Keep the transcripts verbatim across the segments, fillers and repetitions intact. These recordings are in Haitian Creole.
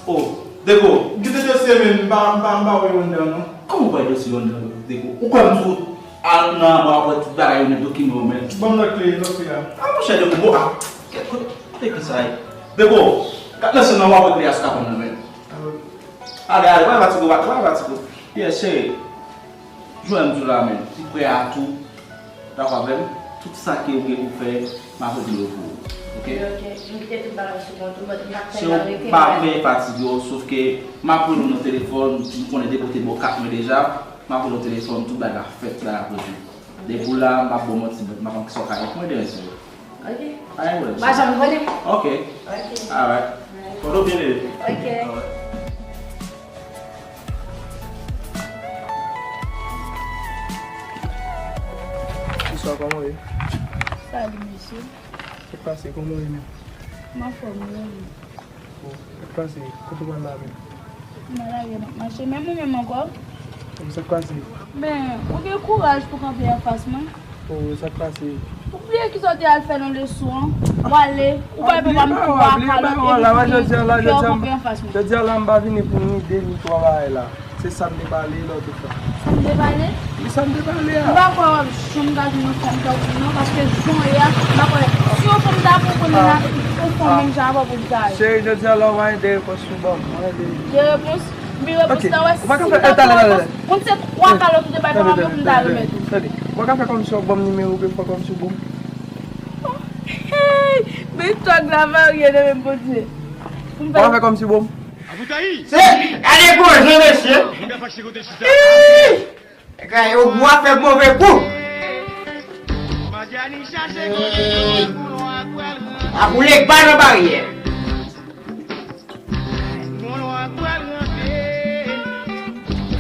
Oh, Dego, kite dosye men, m pa, m pa, m pa wè yo anndan non. Kòman w pa wè dosye yo anndan, Dego? Ou kwè m sou al nan anba w ap wè tout bagay yo nan dokiman yo men? Ban m lòt kle, lòt kle a. Ah, monchè, Dego, bon, ah, kote, kote kle sa ye? Dego, kat nan chan nan w ap wè kle a sou kapòn nan men. Ale, ale, pa fatige w, pa, pa fatige w. Yes, cheri. Jwenn m sou la men. Ti prè a tou. Dakò avè m? Tout sa ke ou gen pou fè, m ap regle yo pou ou. Oke? Ok, ok. M kite tout bagay sou kont ou, but m p ap fè mal, ok? Se ou pa bezwen fatige w, sof ke m ap rele w nan telefòn, m konnen depi w te ba w kat mwen deja, m ap rele w nan telefòn, tout bagay ap fèt, bagay ap rezoud. Depi w la, m ap ba w manti, but m ap konn kisa w ka fè pou mwen demen sou yo. Ok. Anyen wè. M pa janm konnen. Ok. Ok. Alright. Alright. Kote w byen leve. Ok. Alright. Bonswa, kòman w ye? Salut, mesye. Sa k pase, kòman w ye menm? M anfòm, wi. Oh, sa k pase, kote w pral la menm? M nan lari a m ap mache, menm ou menm ankò? Oh, sa k pase? Ben, ou gen kouraj pou kanpe anfas mwen? Oh, sa k pase? Ou bliye kisa w te al fè nan leson an? W ale, ou pa wè papa m tou a kalòt epi pou fè w kanpe anfas mwen. Jodi a la, m pa vini pou ni de ni twa bagay la. Se sa m te pale lòt fwa. Sa m te pale? Wi, sa m te pale a. M pa kwè w ap janm ka jwenn yon fanm tankou m non, paske jan w ye a, m pa kwè. Si yon fanm ta pran w konnen la, yon fanm menm jan avè w pou l ta ye. Cheri, jodi a la, w pa gen de repons pou ban m. Mwen de repons? Mwen repons la, wè, si m ta pran repons, konn se twa kalòt ou te bay papa m yo pou m ta remèt ou. Tande, ou pa ka fè kòmsi w ap ban m nimewo w, fè kòmsi w bon. Hey! Men twag la varye de menm Bondye. Ou pa ka fè kòmsi w bon. Se, gade gwo je, mesye. Ih! Gade, yo gwo ap fè move kou. Ap boule gba nan baryè.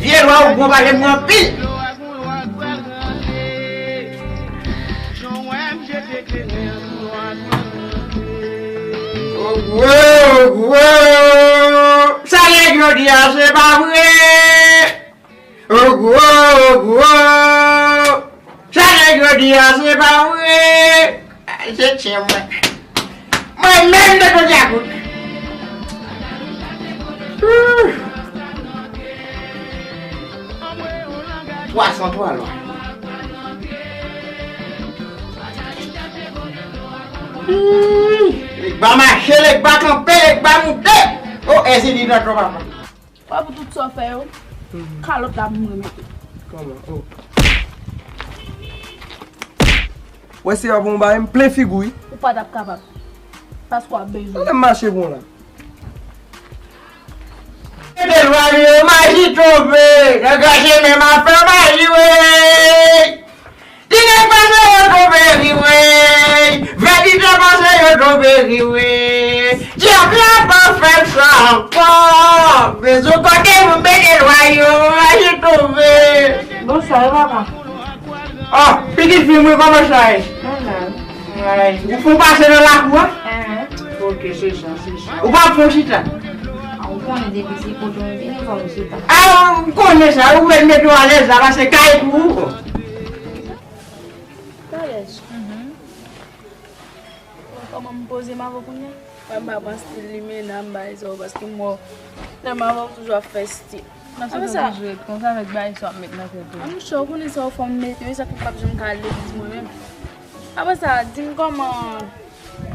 Vye lwa ou bon pale mwen anpil. Ogwo, ogwo. Sa nèg yo di a se pa vre. Ogwo, ogwo. Sa nèg yo di a se pa vre. Ay, se tyen mwen. Mwen menm de kote a kout. Twa san twa lwa. Legba mache, legba kanpe, legba moute. O, èzili nan twa papa. Wè pou tout sa w fè yo, kalòt la pou m remèt ou. Kòman? Oh. Wè se yon bon bagay, m plen figi w, wi. Ou pa t ap kapab. Paske w ap bezwen. Ann mache bon la. Mete lwa yo, maji tonbe. Nan gran chemen m ap fè maji, wi. Ti nèg pase yo tonbe rive. Vèditè pase yo tonbe rive. Dyab la pa fè sa ankò. Bezwen kote pou mete lwa yo, aji tonbe. Bonswa, e papa. Oh, pitit fi mwen, kòman sa ye? Mwen la. Ay, ou fon pase nan lakou a? Enhen. Ok, se sa, se sa. Ou pa fon chita? A, ou konnen depi se kote mwen vini, fò m chita. A, m konnen sa, ou mèt mete w alèz la, paske kay pou ou. Talèz. Mhm. Kòman m poze m avè w kounye a? Mwen m pa pran stil limena, m bay sa w paske m wè w. Lè m avè w toujou ap fè stil. Apre sa, toujou ret konsa avèk bagay sa w ap met nan tèt ou. A monchè, ou konnen sa w fè m mete, e sa k fè m p ap janm ka al legliz mwen menm. Apre sa, di m kòman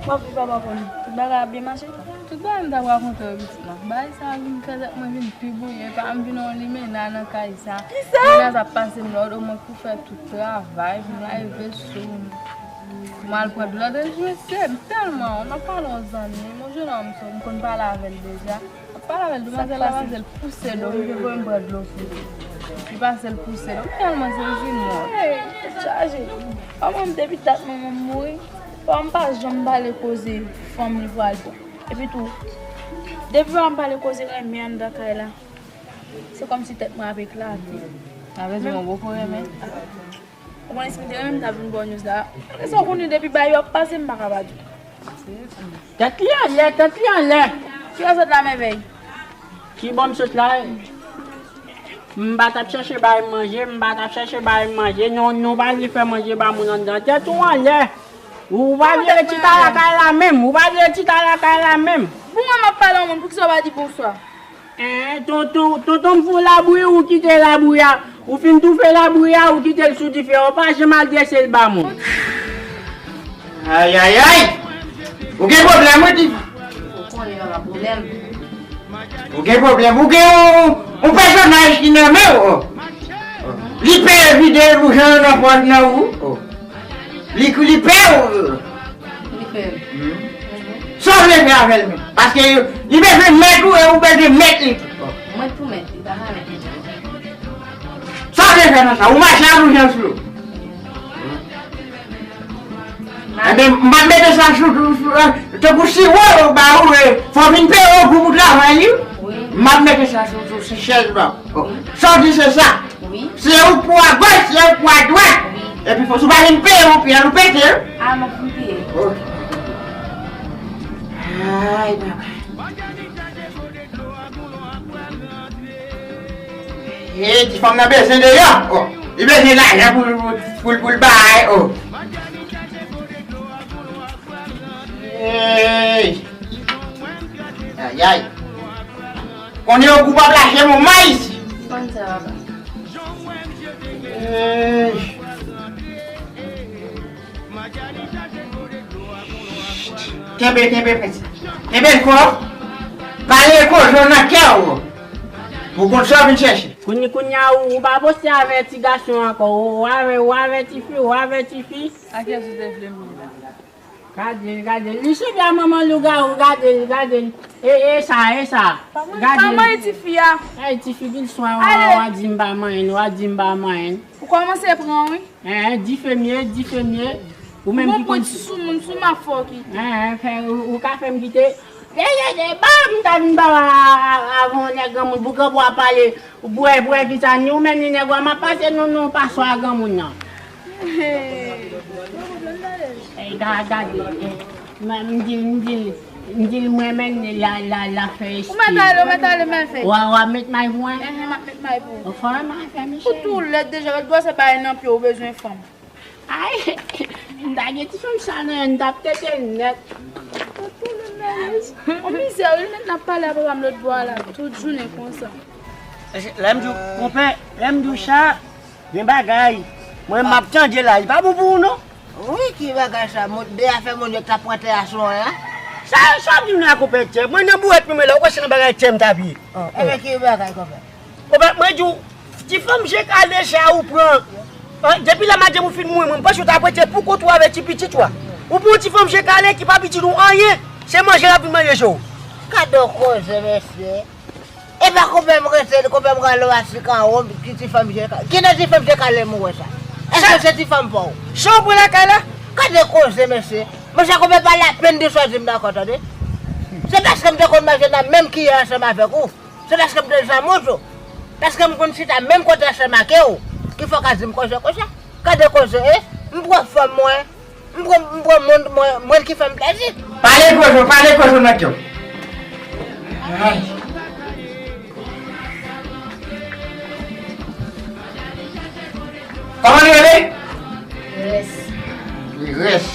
w ap viv avè w, tout bagay ap byen mache? Tout bagay m t ap rakonte w pitit la. Bagay sa a vin fè tèt mwen vin pi bouyi, epa m vin yon limena nan kay sa. Kisa? Limena sa ap pase m lòd, omwen pou fè tout travay, pou m rive sou m. Pou m al pran dlo, de mesye, m tèlman, m ap pale yon zanmi m, yon jennonm, m konn pale avè l deja. M ap pale avè l, demwazèl la pase l pouse dlo, m te voye m pran dlo pou li. Li pase l pouse dlo, m tèlman sezi, non. Hey, tèt chaje. Manman m, depi dat manman m mouri, papa m pa janm pale koze fanm li pral pran. Epi tou, depi papa m pale koze renmen anndan kay la, se kòmsi tèt mwen ap eklate. Sa vle di mwen poko renmen? Ou konnen si m te renmen, m t ap vin ba w news la. E sa w konnen depi bagay yo ap pase, m pa ka pa di w. Tèt li anlè, tèt li anlè. Ki bò w sot la, mèvèy? Ki bò m sot la? M pa t ap chèche bay manje, m pa t ap chèche bay manje. Non, nou pa vle fè manje ba moun anndan. Tèt ou anlè. Ou pa vle chita lakay la menm, ou pa vle chita lakay la menm. Pou mwen m ap pale yon moun, poukisa w pa di bonswa? Eh, tonton, tonton m fè w labri, ou kite labri a. Ou fin toufe labri a, ou kite l sou dife a, ou pa janm al drese l ba moun. Ayayay! Ou gen pwoblèm, wi, Tifi? Ou konnen papa pwoblèm. Ou gen pwoblèm. Ou gen yon, yon pèsonaj ki nan men w. Li pè vide bouchon nan pòt nan ou. Li, li pè w. Li pè. Sa w vle fè avè l menm? Paske li bezwen mèt ou e ou bezwen mèt li tou. Mwen tou mèt li, pa ka mèt li. Sa w vle fè nan sa? Ou mache a bouchon sou yo. Ebyen, m ap mete sa sou, sou, sou, eh, tankou siwo yo ba ou, eh, fò w vin peye w pou, pou travay li. Wi. M ap mete sa sou, sou, sou chèz ba ou. Sa w di se sa. Wi. Se ou pou agoch, se ou pou adwat. Wi. Epi fò, si w pa vin peye w, pye a nou pete. A, m ap vin peye. Ok. Ay, baba. E, ti fanm nan bezwen deyò. Oh, li bezwen lajan pou, pou, pou, pou l bay. Oh. Hey. Ayay. Konnen yon gou p ap lache moun may isi. Konn sa, papa. Hey. Kenbe, kenbe, prensip. Kenbe l fò. Pale koze w nan kè w. Pou konn sa w vin chèche. Kounye, kounye a, ou, ou pa poste avè ti gason ankò. Ou, ou avè, ou avè ti fi, ou avè ti fi. A kiyès ou te vle m ye la? Gade l, gade l. Li sou pye manman lougawou, gade l, gade l. E, e sa, e sa. Gade l. Pa manyen ti fi a. Ey, ti fi, vin swa, w a, w a di m pa manyen, w a di m pa manyen. Ou kòmanse pran, wi. Hein, dife m ye, dife m ye. Ou menm ki konn ti soumoun sou m ap fè w kite. Hein, fè, ou, ou ka fè m kite. Dèyè, dèyè, ba m ta vin ba w a, a, avan yon nèg granmoun, boukan pou w ap pale, bwè, bwè, ki sa, ni ou menm, ni nèg ou a, m ap pase nou, nou, paswa a granmoun nan. Hey. Ey, ga-, gade, eh, m, m di l, m di l, m di l, mwen menm, la, la, la fè espri. Ou mèt ale, ou mèt ale, mèt fè. W a, w a met may pou mwen? Ehe, m ap met may pou ou. Ou fè may fè, mesye. Ou tou lèd deja, lòt bò se bagay nan pye ou bezwen fanm. Ay, m ta gen ti fanm sa nan, m t ap tete l nèt. Yon mizè, wi, mèt n ap pale a papa m lòt bò a la, tout jounen konsa. Lè m di w, konpè, lè m di w sa, gen bagay. Mwen, m ap tande la, li pa bon pou ou, non. Wi, ki bagay sa, moun, de afè moun yo t ap pran tè a sou an la? Sa, sa w di m la, konpè, tè? Mwen, nan bouwèt mwen, mwen la, ou kwè se nan bagay tè m t ap ye? Oh, ebyen, ki bagay, konpè? Konpè, mwen di w, ti fanm je kale sa ou pran. An, depi lè madanm ou fin mouri, mwen, m panse ou ta prete pou kont ou avè ti pitit ou a. Ou pran yon ti fanm je kale ki pa pitit ou anyen. Se manje l ap vin manje sou ou. Gade yon koze, mesye. E pa konpè m rete, konpè m rale w asik anwo, ki ti fanm je kale. Ki nan ti fanm je kale m ou wè sa? Èske se ti fanm pa w? Sa w pran lakay la? Gade koze, mesye. Monchè, konpè pa lapenn de chwazi m dakò, tande? Se paske m te konn manje nan menm kiyè ansanm avèk ou. Se paske m te zanmi w tou. Paske m konn chita menm kote ansanm ak ou. Ki fè w ka di m koze konsa? Gade koze, e? M pran fanm mwen. M pran, m pran moun mwen, mwen ki fè m plezi. Pale koze w, pale koze w nan kè w. Ay. Kòman li rele? Rès. Wi, Rès.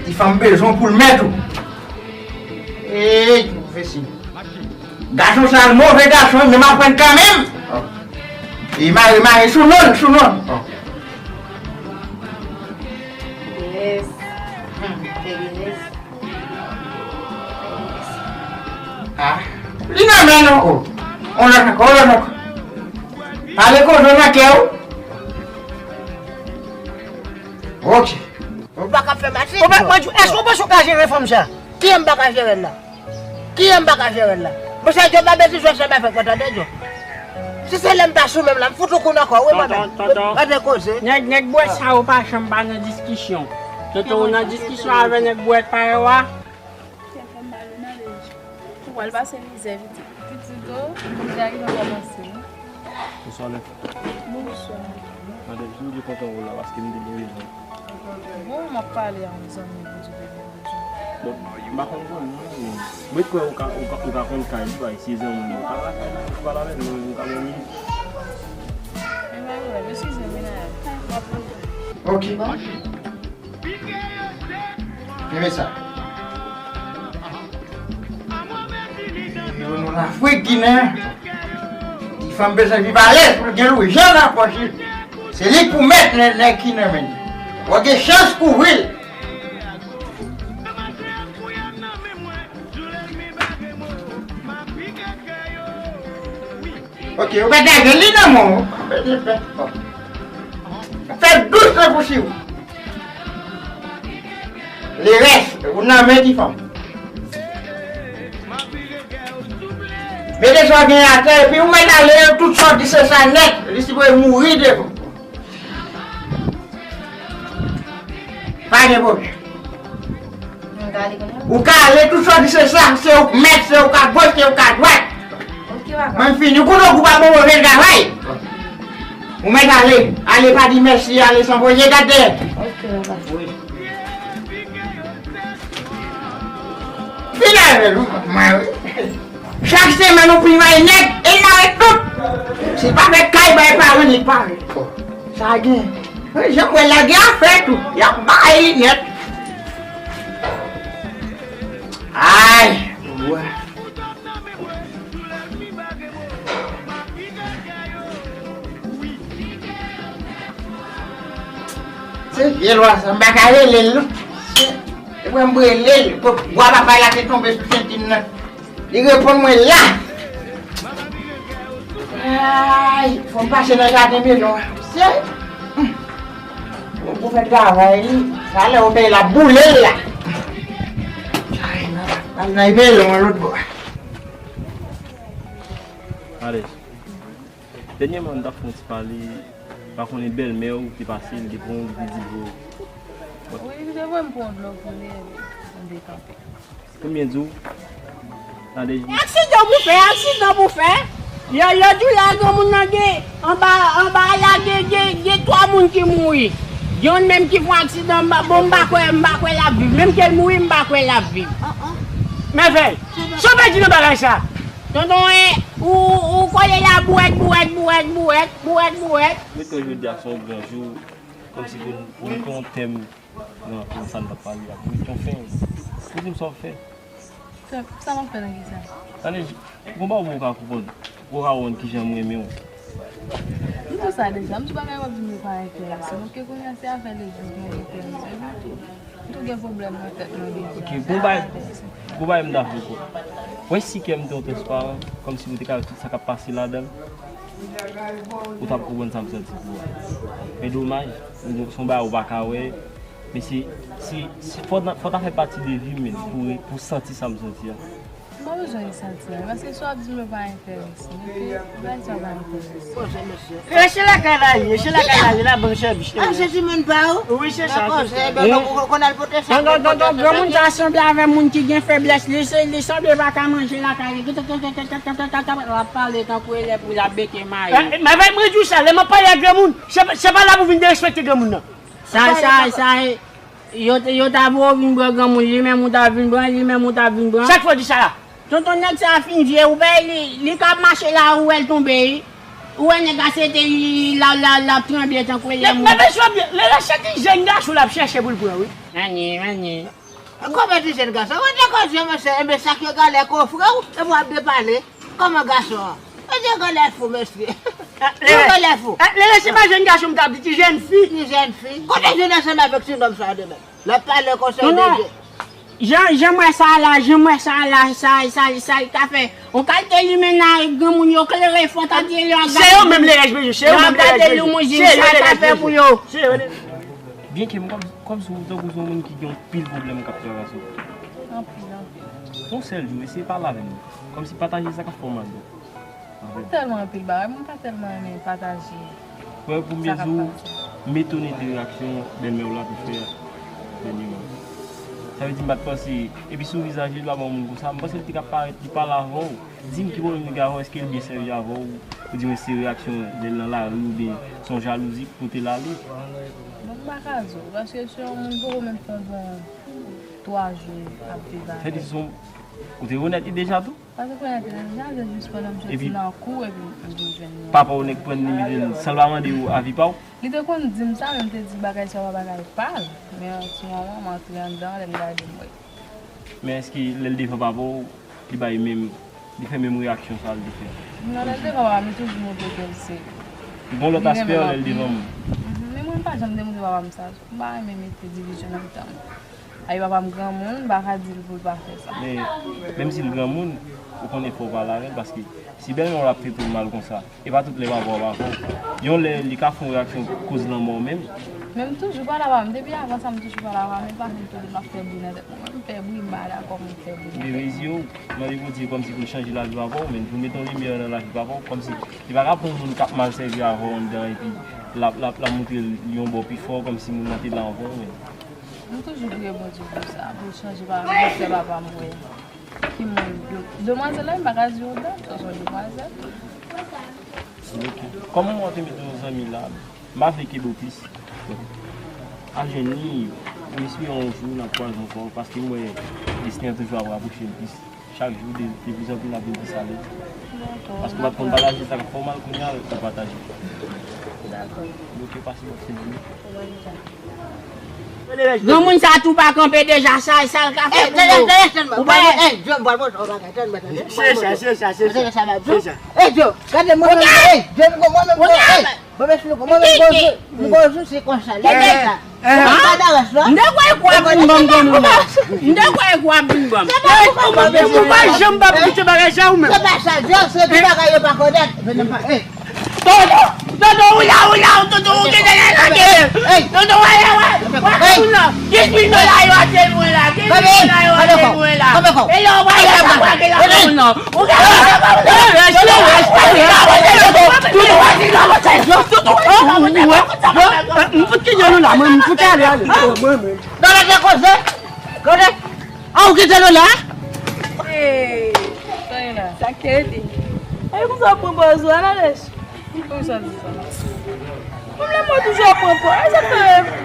Ti fanm bezwen w pou l mèt ou. Ey, move siy. Gason sa, move gason, men m aprann kanmenm. E mare, mare sou non l, sou non l. Yes. Hmm, Febinès. Ah, li nan men nou, oh. On lòt ankò, on lòt ankò. Pale koze w nan kè w. Ok. Ou pa ka fè mache. Ou pa, mwen di, èske w panse w ka jere fanm sa? Kijan m pa ka jere l la? Kijan m pa ka jere l la? Monchè, Djo pa betize ansanm avèk mwen, tande, Djo. Si se lè m pa sou menm la, m fout ou kou nan kò w, wi, mwen menm. Tonton, tonton. Gade koze. Nèg, nèg bwèt sa yo pa janm pa nan diskisyon. Tonton, ou nan diskisyon avè nèg bwèt parèy w a? Kè fè m mal, wi, mande Djo. Ou pral pase mizè, pitit. Pitit o, mizè a gentan kòmanse, wi. Bonswa, Lè. Bonswa. Madanm, si w te kontan w la, paske m te gen rezon. Bon, m ap pale a yon zanmi m, pou di w te gen rezon. Bon, m pa konn konnen, non, men mwen kwè ou ka, ou ka, ou ka konn kay li, bay, si zanmi w, ou ka lakay la, ou ka lavel, men ou ka gen minit. Men pa gen pwoblèm, eskize m, wi, Naya. M ap rele. Ok. Bon. Kenbe sa. Nou nan Afrik Ginen, ti fanm bezwen viv alèz pou l gen lwijan nan pòch li. Se li k pou mèt nèg, nèg ki nan men l. W gen chans kouvri l. Ok, ou pa ta gen li nan men w. Fè dous nan pousi w. Lerès, ou nan men ki fanm. Mete sa w gen atè, epi ou mèt ale, tout sa w di se sa nèt, li sipoze mouri devan. Pa gen pwoblèm. Mwen ka ale kounye a? Ou ka ale, tout sa w di se sa, se ou k mèt, se ou k agoch, se ou k adwat. Ok, papa. Mwen fini, ou konnen ou pa bon move travay. Ou mèt ale, ale pa di mèsi, ale san voye gade. Ok, papa. Wi. Vin avè l, mwen, wi. Chak semèn ou pi may nèt, e l la wè tout. Si l pa fè kay bay paran li pare. Sa gen. Wi, jan m wè l la gen afè tou. Y ap bay li nèt. Ay, wè. Se vye lwa sa, m pa ka rele l non. Se, se pou m rele l, pou bwa papay la te tonbe sou senti m nan. Li reponn mwen la. Ay, fò m pase nan jaden melon an. Se, hmm. Bon, pou fè travay li, sa lè ou peye la boule l la. Ay, nan, nan, nan melon an lòt bò. Alèz. Dènyèman, m t ap fè yon ti pale, m pa konnen bèlmè w te pase, li te pran w, li te di dlo. Wi, li te voye m pran dlo pou li, epi m te kanpe. Konbyen di w? Tande. Aksidan pou fè, aksidan pou fè. Yo, yo di w la granmoun nan gen, anba, anba la gen, gen, gen twa moun ki mouri. Gen youn menm ki fè aksidan, m pa, bon, m pa kwè, m pa kwè l ap viv. Menm ke l mouri, m pa kwè l ap viv. Mèvèy, sa w pèdi nan bagay sa? Tonton, e, ou, ou kole la bouwèt, bouwèt, bouwèt, bouwèt, bouwèt, bouwèt. Mete jodi a se yon gran jou, kòmsi pou nou, nou pran yon tèm nan, nan sa n t ap pale a. Pou mete yon fen. Ou di m sa w fè. Sa, sa m ap fè nan ki sa? Tande, gon bagay ou ka konprann. Ou ka konprann kijan m renmen w. M di w sa deja, m di w bagay w ap di m yo pa enterese m. Ok, kounye a se afè legliz mwen enterese m. M tou gen pwoblèm nan tèt mwen deja. Ok, bon bay, bon bay m dakò. Wè si kè m te yon transparan, kòmsi ou te ka wè tout sa k ap pase ladan l, ou t ap konprann sa m santi pou ou. Men domaj, se yon bagay ou pa ka wè, men se, se, se, fò, fò ta fè pati de vi m, men, pou, pou santi sa m santi a. M pa bezwen resanti anyen, paske sa w ap di m yo pa enterese m, ok? Bagay sa yo pa enterese m. E se lakay la ye, se lakay la ye, la bank sèvis. Ah, se timoun pa ou? Wi, se sa. Dakò, se, ben, ou konn al pote sa. Tonton, tonton, granmoun sa sanble avè moun ki gen feblès, li se, li sanble pa ka manje lakay li. L ap pale tankou elèv pou l ap bete mayi. Mèvèy, mwen di w sa, lè m ap pale ak granmoun, se, se pa la pou vin derespekte granmoun nan. Sa, sa, sa, yo, yo ta voye w vin pran granmoun, li menm ou ta vin pran, li menm ou ta vin pran. Sa k fè w di sa la? Tonton, nèg sa fin vye, ou wè li, li ka mache la, ou wè l tonbe, wi. Ou wè nèg la se te li, la, la, l ap tranble tankou elèv. Men, men, men, lè, lè se ti jèn gason l ap chèche pou l pran, wi. Manye, manye. Kòman ti jèn gason? Ou te koze, monchè, enben sa k yo genlè k ofri w, epi w ap depale. Kòman gason an? Mesye genlè fou, mesye. Yo genlè fou. Lè, lè se pa jèn gason m t ap di, ti jèn fi. Ti jèn fi. Kote w jwenn ansanm avèk ti nonm sa yo de menm? L ap pale konsa de je. Jan, jan m wè sa la, jan m wè sa la, sa, sa, sa l ka fè. On kalite limenna granmoun yo klere fò ta di yo ap gade. Se yo menm lerèj bezwen, se yo menm lerèj bezwen. Se yo lerèj bezwen. Se yo lerèj bezwen. Byenke m kòm, kòmsi w tankou se yon moun ki gen yon pil pwoblèm k ap travèse w. Anpil, anpil. Yon sèl jou, eseye pale avè m. Kòmsi pataje sa k ap fè w mal. Mwen tèlman anpil bagay, mwen pa tèlman renmen pataje. Premye, premye jou, m etone de reyaksyon bèlmè w la te fè dènyèman. Sa vle di m pa t panse, epi sou vizaj li, li pa bon moun konsa. M panse li te ka parèt, li pale avè w. Di m ki pwoblèm li gen avè w, èske li byen sèvi avè w? Ou di mwen se reyaksyon lè l nan lari oubyen se yon jalouzi ki pote l ale? Bon, m pa ka di w, paske se yon moun poko menm fè yon bon twa jou ap viv avè l. Sa vle di se yon, ou te rekonèt li deja tou? Pa te konnen te deja, se jis pandan m soti nan kou epi m vin jwenn li. Papa w nèk pran li mete l san l pa mande w avi pa w? Li te konn di m sa, men m te di bagay sa pa bagay pa l. Men yon ti moman, m antre anndan, lè m gade m wè. Men èske lè l devan papa w, li bay menm Li fè menm reyaksyon sa l te fè. Non, lè l devan papa m, li toujou montre ke l se. Li gen lòt aspè lè l devan moun. Mhm, men mwen, m pa janm te montre papa m sa. M pa renmen mete divizyon nan mitan nou. Ay, papa m granmoun, m pa ka di l pou l pa fè sa. Men, menm si l granmoun, ou konnen fò w pale avè l, paske si bèlmè w ap trete w mal konsa, e pa tout lè papa w pa fè w. Yon lè, li ka fè yon reyaksyon koz lanmò w menm. Men m toujou pale avè papa m. Depi avan sa, m toujou pale avè papa m. M pa janm tande m ap fè bri nan tèt mwen. M fè bri, m pa dakò pou m fè bri nan tèt mwen. Bebe Izio, mande Bondye kòmsi pou l chanje lavi papa w, men pou l mete yon limyè nan lavi papa w, kòmsi li pa ka pran yon moun k ap mal sèvi avè w anndan epi l ap, l ap, l ap montre l yon bò pi fò, kòmsi moun nan te la anvan w, men. M toujou priye Bondye pou sa, pou l chanje pa, pou l fè papa m wè ki moun. Demwazèl la, m pa ka di w dat, se yon demwazèl. Ok. Kòm mwen te met yon zanmi la, m pa vle kenbe w plis. Al jwenn li, m espere yon jou n ap kwaze ankò, paske m wè desten an toujou ap rapwoche l plis. Chak jou, de, de plizanpli, n ap vin plis alèz. Dakò. Paske w pa t konn pataje sa k ap fè w mal, kounye a, w pataje. Dakò. Ok, pase yon ti jou. Granmoun sa tou pa kanpe deja, sa, sa l ka fè pou nou. Ou pa wè? Ey, Joe, m pral montre w bagay, tann mwen, tande. Chèche, chèche, chèche. Tande sa, m ap di w. Ey, Joe, gade mwen menm, ey, Joe, mwen menm, ey. Bon, mèsi, nou, mwen menm, bonjou, m bonjou, se konsa, lè konsa. M pa nan rès la. M te kwè kwa vin ban m granmoun nan. M te kwè kwa vin ban m. Ou pa janm p ap kite bagay sa ou menm. Se pa sa, Joe, se ki bagay yo pa konèt. Vin pa, ey. Toto, Toto, ou la, ou la, Toto, ou gentan la lage. Toto, wè, wè, wè, wè, moun nan. Dis mil dola yo achte mwen la, dis mil dola yo achte mwen la. E lè w pa wè sa pa gen la moun nan. Ou gen m fout kite nou la, mwen, m fout ale, ale. Mwen, mwen. Dòlè te koze, koze. A, ou kite nou la? Hey, sa y la. Sa k te rete? E konsa w pran pòz ou, Anadèch? Poukisa w di sa? Mwen menm mwen toujou ap pran pòz. E sa k fè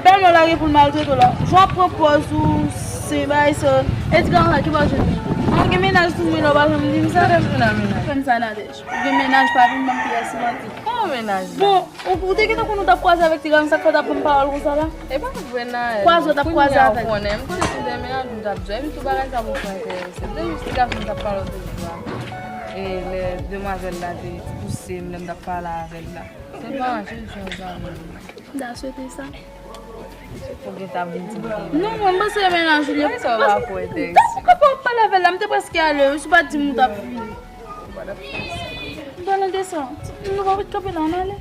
bèlmè w la gen pou l maltrete w la. Jan w ap pran pòz ou, se bagay sa. E di granmoun sa ki pa jwenn li. Mwen gen mennaj tou mwen la, w pa janm di m sa. Kote m jwenn nan mennaj? Fè m sa, Nadèj. Ou gen mennaj, pa vin ban m pyès manti. Kòman mennaj la? Bon, ou, ou te gentan konn ou t ap kwaze avèk ti granmoun sa k fè w t ap ban m pawòl konsa la? E pa vre nan. Kwaze w t ap kwaze avèk. Kounye a ou konnen, m konnen si w te mennaj ou t ap di, e m tou bagay sa pou fè enterese. Se jis ti gason m t ap pale w te di a. E lè demwazèl la te pouse m, lè m t ap pale avè l la. Se pa mache, se yon zanmi. M ta swete sa. Ou gentan vin di m. Non, mwen, m panse mennaj ou li. Sa w pa kwè, Dex. Tankou w pa pale avè l la, m te prèske ale, si w pa t di m ou t ap vini. Dòlè desann. Nou pa kanpe la, ann ale.